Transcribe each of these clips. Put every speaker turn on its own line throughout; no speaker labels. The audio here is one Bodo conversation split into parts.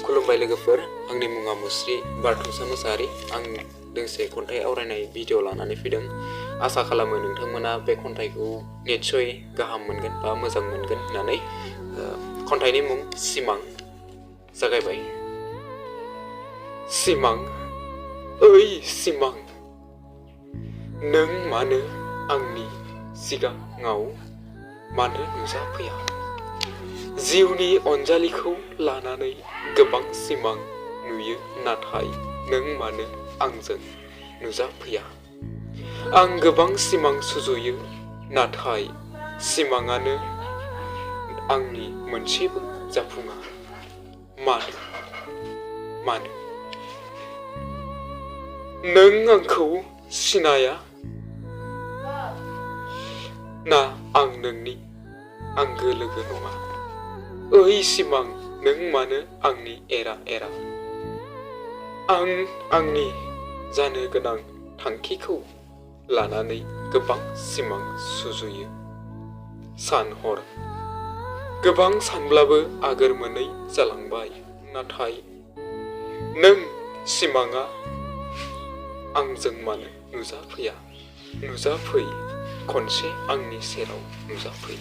खुलुमबाय लोगोफोर आंनि मुङा मुस्रि बारथुसा मोसाहारि आं दोंसे खन्थाइ आवरायनाय भिडिअ लानानै फैदों आसा खालामो नोंथांमोना बे खन्थाइखौ निस्सय गाहाम मोनगोन बा मोजां मोनगोन होननानै खन्थाइनि मुं सिमां जागायबाय सिमां ओइ सिमां नों मानो आंनि सिगाङाव मानो नुजाफैया जिउनि अनजालिखौ लानानै गोबां सिमां नुयो नाथाय नों मानो आंजों नुजाफैया आं गोबां सिमां सुजुयो नाथाय सिमाङानो आंनि मोनसेबो जाफुङा मानो नों आंखौ सिनाया ना आं नोंनि आंगो लोगो नङा ओइ सिमां नों मानो आंनि एरा आं आंनि जानो गोनां थांखिखौ लानानै गोबां सिमां सुजुयो सान हर गोबां सानब्लाबो आगोर मोनै जालांबाय नाथाय नों सिमाङा आंजों मानो नुजाफै खनसे आंनि सेराव नुजाफै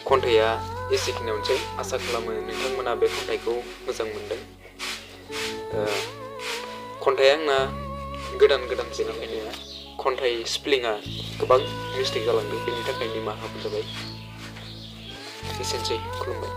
खन्थाइया एसेखिनियावनोसै आसा खालामो नोंथांमोना बे खन्थाइखौ मोजां मोनदों खन्थाइया आंना गोदान बेनिखायनो खन्थाइ स्पेलिंआ गोबां मिस्टेक जालांदों बेनि थाखाय निमाहा जाबाय एसेनोसै खुलुमबाय।